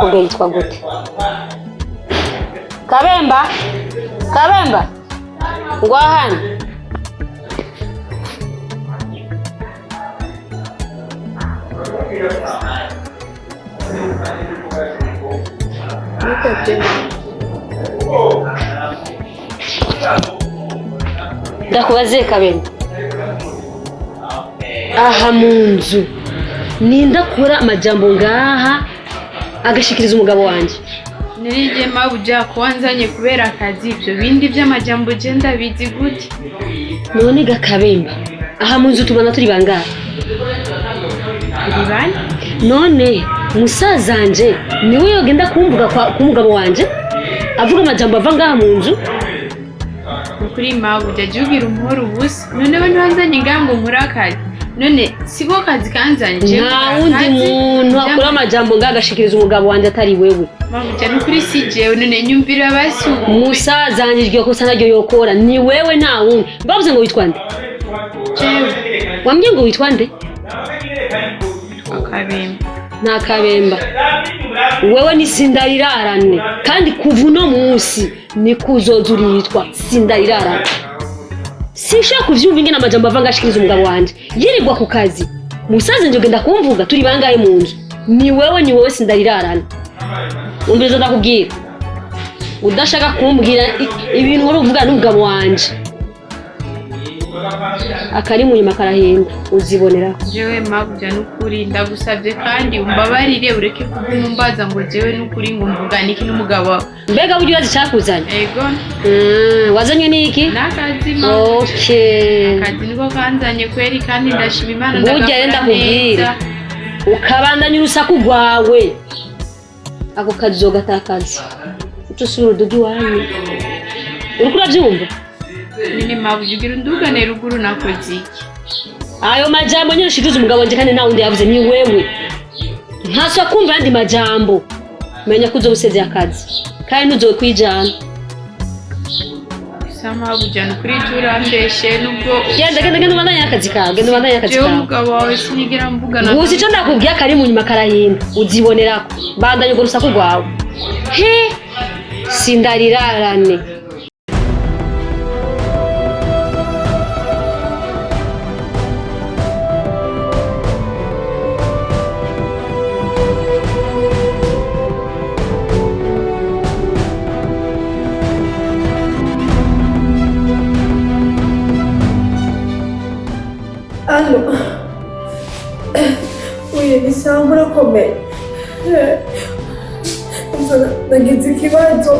Mukobwa yitwa gute? Kabemba, Kabemba, ngwa hano. Ndakubaze Kabemba, aha mu nzu ninda kura amajambo ngaha agashikiriza umugabo wanjye? Nirige mabuja ko wanzanye kubera akazi, ibyo bindi by'amajambo je ndabizi gute? None gakabemba, aha mu nzu tubona turi bangahe? Turi bane. None musazanje niwe yogenda kumvuga ku mugabo wanje avuga amajambo ava ngaha mu nzu? Nukuri mabuja, jya ugira umuhoro ubusa. None we ntiwanzanye ngaha ngo nkore akazi? None siko kazi kanzanye je? Nta wundi muntu akura amajambo ngaha agashikiriza umugabo wanje atari wewe. Mabuja, nukuri si jewe. None nyumvira basi ubu. Musazanje iryo kosa naryo yokora, ni wewe, nta wundi. Bavuze ngo witwa nde? Jewe? Wambwiye ngo witwa nde? Akabemba. Nta Kabemba, wewe ni Sindarirarane, kandi kuva uno munsi niko uzoza uritwa Sindarirarane. Sinshaka kuvyumva ingene amajambo ava ngashikiriza umugabo wanje yirirwa ku kazi. Musaza nje ugenda kumvuga, turi bangahe mu nzu? Ni wewe, ni wewe Sindarirarane. Umviriza ndakubwira, udashaka kumbwira ibintu wari uvuga n'umugabo wanje, akari mu nyuma karahinda, uzibonerako. Jewe mabuja, nukuri ndagusabye kandi umbabarire, ureke kuguma umbaza ngo jewe nukuri ngo mvugane iki n'umugabo wawe. Mbega burya urazi icyakuzanye? Ego. Wazanywe n'iki? N'akazi, mabuja. Okay. Akazi niko kanzanye kweri, kandi ndashima Imana. Burya rero Ndagakora ndakubwira, neza. ukabandanya urusaku rwawe, ako kazi uzogatakaza, uca usubira uduga iwanyu. Uriko uravyumva? None mabuja, ugira undugane ruguru, nakoze iki? Ayo majambo nyine ushikiriza umugabo wanje, kandi nta wundi yavuze, ni wewe. Ntaswa kumva ayandi majambo, menya ko uzoba usezeye akazi kandi ntuzokwijana. Gusa mabuja, nukuri jya urambeshe nubwo. Genda, genda, genda ubandanye akazi kawe, genda ubandanye akazi Jewe kawe. umugabo wawe sinigera mvugana. Gusa icyo ndakubwiye, akari mu nyuma karahinda, uzibonerako. Bandanya urwo rusaku rwawe. He, Sindarirarane. Allo. Oui, ni sawa, murakomeye. Umva, nagize ikibazo.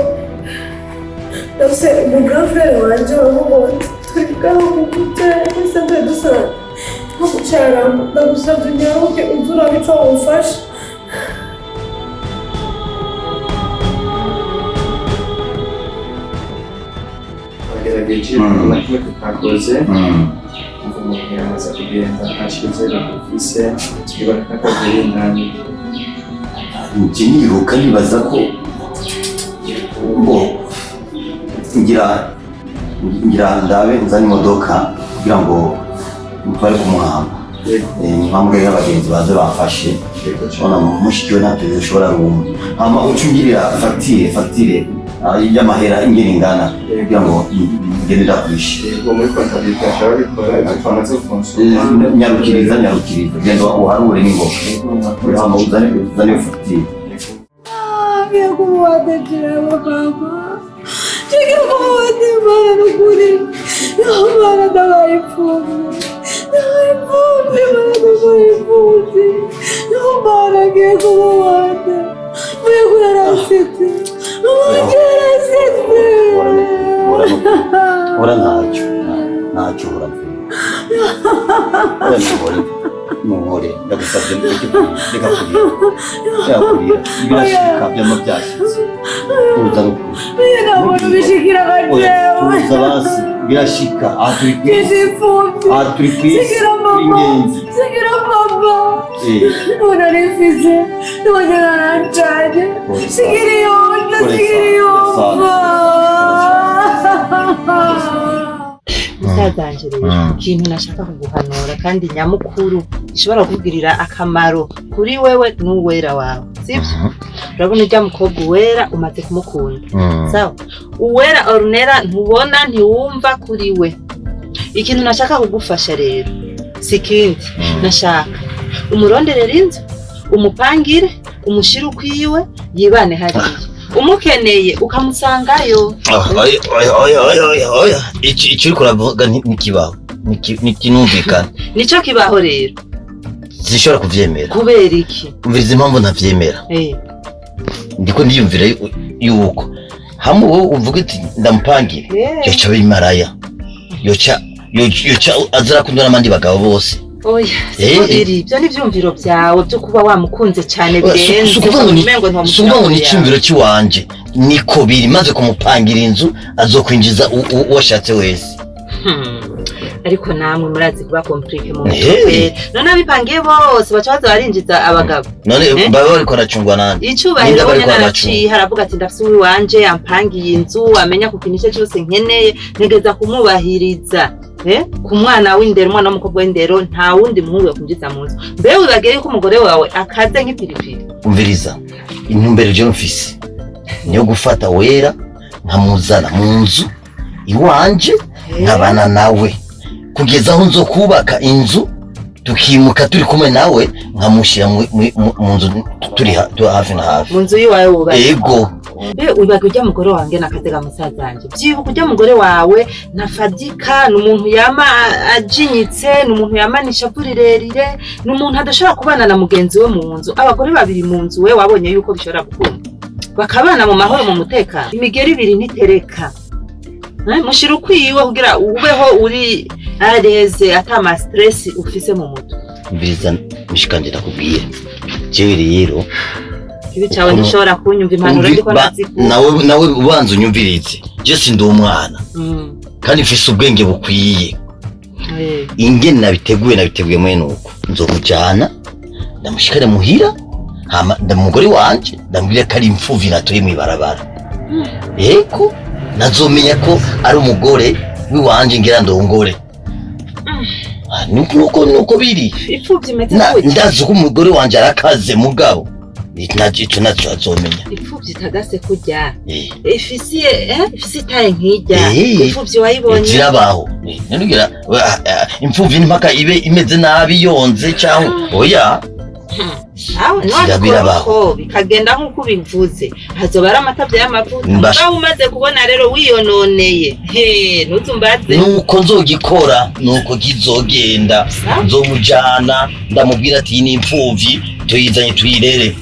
Ndafise umu grand frère wanje wamubonye. Turi ngaho mu gutera kuri centre de santé. Nko kucarama. Ndagusavye unyaruke uze urabe ico womfasha. Bagerageje na kimwe tutakoze. Umva, umuntu yamaze kugenda, nta cyizere dufise, twibaza ko akavuye indani. Njye niruka, nibaza ko bo ngira ndabe nzane imodoka kugira ngo mutware kumuhamba. Yego. Impamvu rero abagenzi baze bafashe. Yego cyane. Ubona mushiki we ntabyo bishobora rumwe, hama uca ungirira fagitire y'amahera ingene ingana kugira ngo ngende ndakwishe. Yego, muri comptabilité ashobora babikora ibyo twamaze gukonsoma. Nyarukiriza, nyarukiriza, genda uharure n'ingoga, hama uzane iyo fagitire. Ngiye kumuhanda jewe mama. Ngiye kumuhanda Imana n'ukuri. Imana, ndabaye imfuvyi. Ndabaye imfuvyi, Imana, ndabaye imfuvyi. Imana, ngiye kumuhanda. Mvuye kuri arasetse. Mama yarasetse. Hora, ntacyo, ntacyo, hora hora, muhore, muhore, ndagusabye, reka reka kurira, reka kurira, ibirashika byama byashyitse, tuza n'ukuri. Oya, nta muntu ubishikira nka Oya, jewe. tuza basi, birashika, aha turi ku Ngize isi. imfuvyi. Aha turi ku isi. Sigira turi mama. ingenzi. Sigira papa. Ubu nari mfise. None narancanye. Sigira iyonda, sigira iyumva. Musazanje rero, ikintu nashaka kuguhanura kandi nyamukuru gishobora kukugirira akamaro kuri wewe n'uwera wawe. Sibyo? Urabona ujya mukobwa Uwera umaze kumukunda. Sawa. Uwera Ornera ntubona, ntiwumva kuri we. Ikintu nashaka kugufasha rero si ikindi, nashaka umuronderere inzu, umupangire, umushire ukwiwe, yibane hariya. Umukeneye ukamusangayo. Oya, oya, oya, oya, oya, oya. Icyo uriko uravuga ntikibaho. Ntikinumvikana. Nico kibaho rero. Sinshobora kuvyemera. Kubera iki? Umviriza impamvu ntavyemera. Ndiko ndiyumvira yuko hamwe wowe uvuga uti ndamupangire, yoca bimaraya, yoca aza arakundwa n'abandi bagabo bose. Oya, siko biri. Ibyo ni ivyumviro byawe byo kuba wamukunze cyane birenze. Si ukuvuga ngo Umengo si ukuvuga ngo ni ntiwamushyira. Icyumviro cy'iwanje, niko biri. Maze kumupangira inzu, azokwinjiza uwo ashatse wese. Ariko namwe murazi kuba compliqué mu mutwe. None abipangiye bose baca baza barinjiza abagabo? None Eh? baba bariko baracungwa nande? Icubahiro Ninde we bariko nyene baracunga? araciye, aravuga ati ndafise uwiwanje yampangiye inzu, amenya ku kintu icyo cyose nkeneye, ntegeza kumubahiriza. Ku mwana w'indero, umwana w'umukobwa w'indero, nta wundi muhungu yakwinjiza mu nzu. Mbe wibagiye yuko umugore wawe akaze nk'ipiripiri? Umviriza, intumbero je mfise niyo gufata Wera nkamuzana mu nzu iwanje, nkabana nawe kugeza aho nzo kubaka inzu, tukimuka turi kumwe nawe, nkamushyira mu nzu turi hafi na hafi. Mu nzu y'iwawe wubatse? Ego. Mbe wibagiye ujya mugore wange nakazega musaza wanje? Byibuka ujya mugore wawe ntafadika, ni umuntu yama ajinyitse, ni umuntu yamana ishavu rirerire, ni umuntu adashobora kubana na mugenzi we mu nzu. Abagore babiri mu nzu, we wabonye yuko bishobora gukunda bakabana mu mahoro, mu mutekano? Imigeri ibiri ntitereka. Mushira ukwiwe kugira ubeho uri à l'aise, ata ma stress ufise mu mutwe. Umviriza mushikanje, ndakubwira jewe rero. Ibi cawe ntushobora kunyumva impanuro ndiko ndazikuha. Nawe ubanza unyumvirize, je sindi umwana kandi mfise ubwenge bukwiye. Ingene nabiteguye, nabiteguye mwene uko: nzomujana ndamushikane muhira, hama ndamugore wanje ndamubwira ko ari imfuvyi natoye mw'ibarabara. Eko nazomenya ko ari umugore w'iwanje ngira ndongore. Nuko biri. Imfuvyi imeze gutya? Ndazi ko umugore wanje arakaze, mugabo ico naco azomenya. Imfuvyi itagase kurya, ifise itaye nk'irya? Imfuvyi wayibonye? Zirabaho. None imfuvyi mpaka ibe imeze nabi, yonze cyangwa oya? Aho Birabaho. niwabikora bikagenda nk'uko ubivuze, hazoba ari amatavya y'amavuta. Mugabo umaze kubona rero wiyononeye, he, ntuzumbaze. Nuko nzogikora, nuko kizogenda. Nzomujana ndamubwira ati iyi ni imfuvyi tuyizanye tuyirere.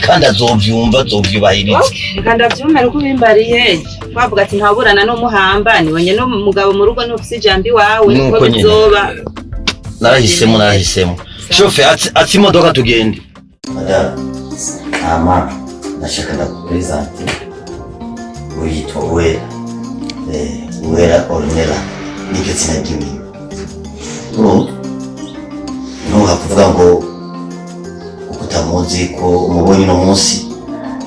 Kandi azovyumva, azovyubahiriza. Okay, reka ndavyumvira uko ubimbariye. Wavuga ati ntaburana n'umuhamba, nibonye n'umugabo mu rugo ntufise ijambo iwawe, niko Nuko nyene. bizoba. Narahisemo, narahisemo. Shofe, atsi imodoka tugende. Madame, hama ndashaka ndakupresente uyitwa Uwera. Uwera Ornella niryo zina ryiwe. Urumva, ntuha kuvuga ngo kuko utamuzi, ko umubonye uno munsi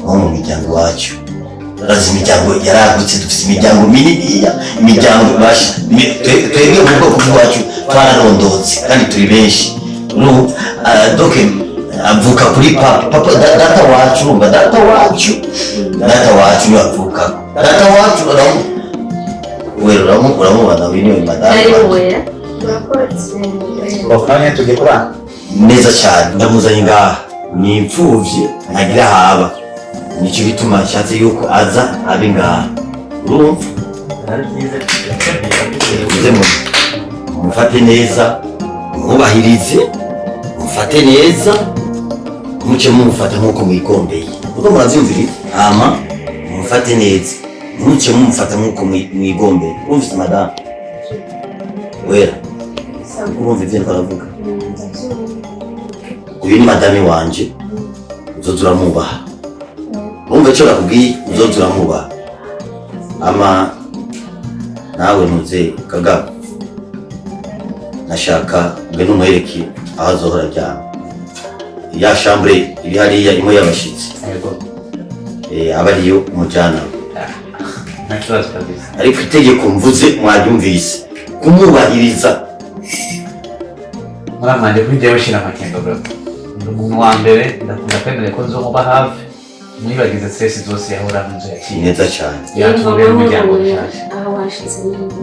wo mu miryango iwacu. Urazi imiryango yaragutse, dufite imiryango mininiya, imiryango basha twebwe mu bwoko bwacu twararondotse kandi turi benshi. Urumva, donc avuka kuri papa, data wacu. Urumva, data wacu niwe avuka. Data wacu wera uramubona, uyu niwe madame. Karibu Wera. Kanya tugiye kubana. Neza cyane. Ndamuzanye ngaha, ni imfuvyi ntagira haba, nicyo gituma nshatse yuko aza abe ngaha. Urumva, uze mufate neza, mwubahirize, mufate neza, muce mumufata nk'uko mwigombeye, kuko muravyumviriza. Hama mufate neza, muce mumufata nk'uko mwigombeye. Urumvise madamu Wera? Urumva ivyo ndiko aravuga? Uyu ni madame wanje, uzoza uramubaha. Urumva icyo nakubwiye? Uzoza uramubaha. Ama nawe ntuze Kagabo, nashaka ngwino umwereke aho azohora aryama, ya chambre iri hariya imwe y'abashitsi. Aba ariyo umujyana. Nta kibazo kabisa. Ariko itegeko mvuze mwaryumvise, kumwubahiriza. Muramwanje, kuri jewe shira amakenga bro. Ni umuntu wa mbere ndakunda kwemera ko nzomuba hafi, mwibagize stress zose yahora mu nzu yaciye. Neza cyane. Yatubera umuryango mushasha. Aho washize neza.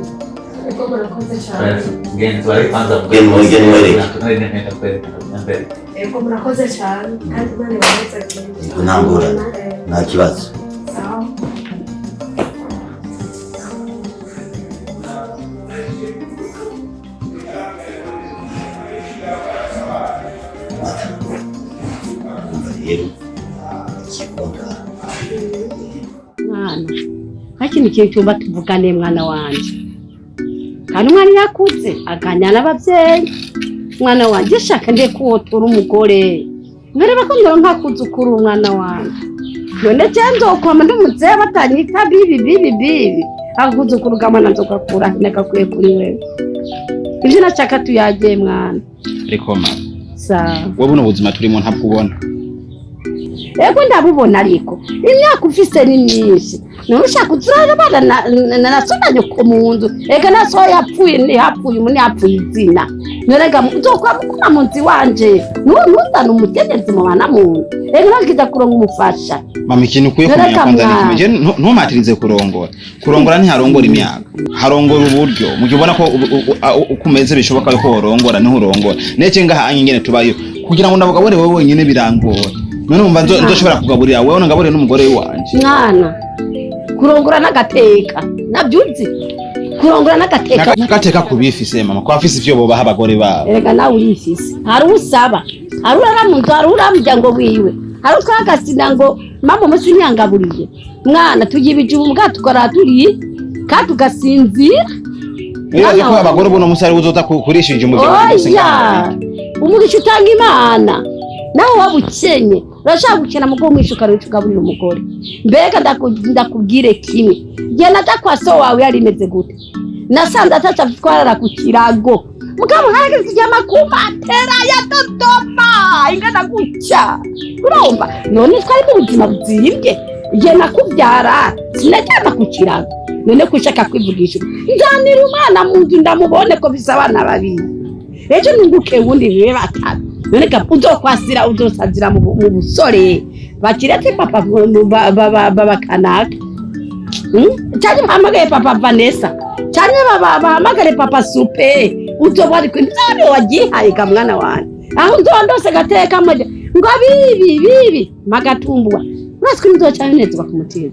Ego, murakoze cyane. Genzi wari kwanza. Genda, genda wereke. Nari kwereka mbere. Ego, murakoze cyane kandi Imana ibahezagire. Yego, nta ngorane. Nta kibazo. Sawa. Umva rero, ikikunda. Mwana, nta kintu kintu cyumba tuvugane, mwana wanje. Kandi umwana iyo akuze aganira n'ababyeyi. Mwana wanje, shaka nde kuwotora umugore, nkareba ko ndora nkakuzukuru. Umwana wanje, none je nzokwama ndi umuzehe batanyita bibi bibi bibi? Akuzukuru kamwana nzogakura nagakwiye kuri wewe. Ivyo nashaka tuyagiye, mwana. Ariko mama, Sawa. wowe buno buzima turimo ntabwo ubona? Ego, ndabubona, ariko imyaka ufise ni myinshi. None ushaka uzurarabana na so na nyoko mu nzu? Eka na so yapfuye, ntihapfuye umuntu, yapfuye izina. None ga uzokwama uguma mu nzu iwanje, ntuzane umukenyezi mubana mu nzu? Eka ntakiza kuronka umufasha. Mama, ikintu ukwiye Dore kumenya kwanza ni kamwana. kimwe. Je, ntumatirize kurongora. Kurongora ntiharongora imyaka, harongora uburyo. Mu gihe ubona ko uko umeze bishoboka ko worongora, niho urongora. Nece ngaha anye ingene tubayo, kugira ngo ndabugabure wewe wenyine birangora. None wumva nzoshobora kugaburira wewe, ngaburire n'umugore wanje? Mwana, kurongora n'agateka, nabyuzi, kurongora n'agateka. N'agateka kubifise, mama, ko bafise ivyo bobaha abagore babo. Erega nawe urifise. Hari usaba, hari urara mu nzu, hari urara muryango wiwe, hari utwagasina ngo mama umunsi unyangaburiye. Mwana, turya ibijumbu mbwa tukora turiye kandi tugasinzira. Nibaze ko abagore buno musi ari uzoza kurishije umuryango wose Oya. ngaha. Umugisha utanga Imana. Nawe waba ukenye, urashaka gukena, mugo mwisha ukaruca ugaburira umugore. Mbega ndakubwire kimwe, igihe naja kwa so wawe yari imeze gute? Nasanze ataca twarara ku kirago, mugabo harageze turyama ku matera ya Dodoma ingana gutya, urumva? None twari mu buzima buzimvye. Igihe nakubyara sinaryama ku kirago. None ko ushaka kwivugisha uko? Nzanira umwana mu nzu ndamubone ko bisa abana babiri, ejo nunguke wundi bibe batatu. None ga uzokwasira, uzosazira mu busore, bakirete papa baba kanaka. Canke bahamagaye papa Vanessa, canke bahamagare papa Supe, uzoba ariko nzabe wagihaye ga mwana wanje. Aho nzoba ndose gateka moja ngo bibi bibi magatumbwa, uraswe nzoca nezwa ku mutima,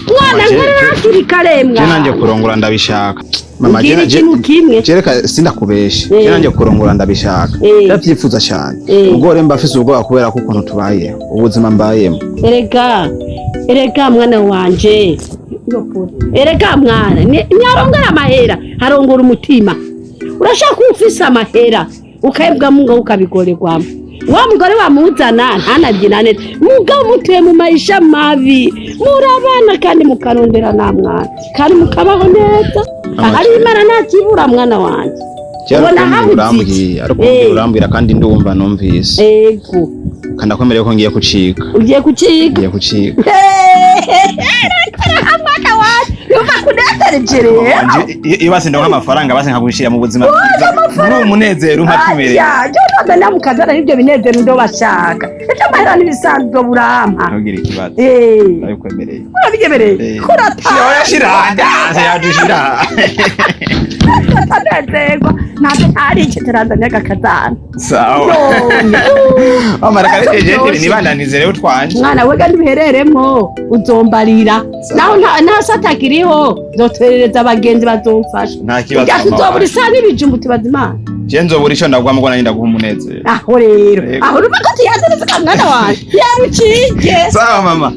mwana. Nkorera hakiri kare. Je nanje Mwana, kurongora ndabishaka, mama. Ubwire ikintu kimwe. Je reka sindakubeshe. Je nanje kurongora ndabishaka. Ndavyifuza cyane. Ubwo rero mba mfise ubwoba kubera ko ukuntu tubayeho, ubuzima mbayemo. Erega, erega mwana wanje, erega mwana, ntiyarongora amahera, harongora umutima. Urashaka kuba ufise amahera ukayibwamo ngo ukabigorerwamo, wa mugore wamuzana ntanabyina neza, mugabo mutuye mu maisha mabi, murabana kandi mukarondera na mwana kandi mukabaho neza. Ahari Imana ntakibura, mwana wanje. Ubona habuze iki? Urambwiye, ariko urambwira kandi ndumva numvise. Ego. Kandi akwemereye ko ngiye kucika. Ugiye kuciga? Ngiye kucika. Mwana wanje, yumva kunezereje rero. Iyo basi ndonka amafaranga, basi nkagushira mu buzima bwiza muri uwo munezero umpa twimereye. Aya, je none namukazana n'ibyo binezero ndo bashaka. Ibyo mahera n'ibisanzwe burampa. Ntugire ikibazo. Ndabikwemereye. Urabyemereye? Kurata. Shira, shira, ndaza yadushira. Atanezerwa. Ntabwo ntari iki turazanye akazana. Sawa. Amara karejeje nibandanize rero twanje. Mwana wega, ntibihereremo, uzombarira. Naho nta satakiriho, nzoterereza abagenzi bazomfasha. Nta kibazo. Ujya Mama tuzobura wanje. isaha n'ibijumbu, tubaza Imana. Je nzobura ico ndagwa mugo nanjye ndaguha umunezero. Aho rero. Yego. Aho urumva ko tuyazeneze ka mwana wanje. Yarucije. Sawa, mama.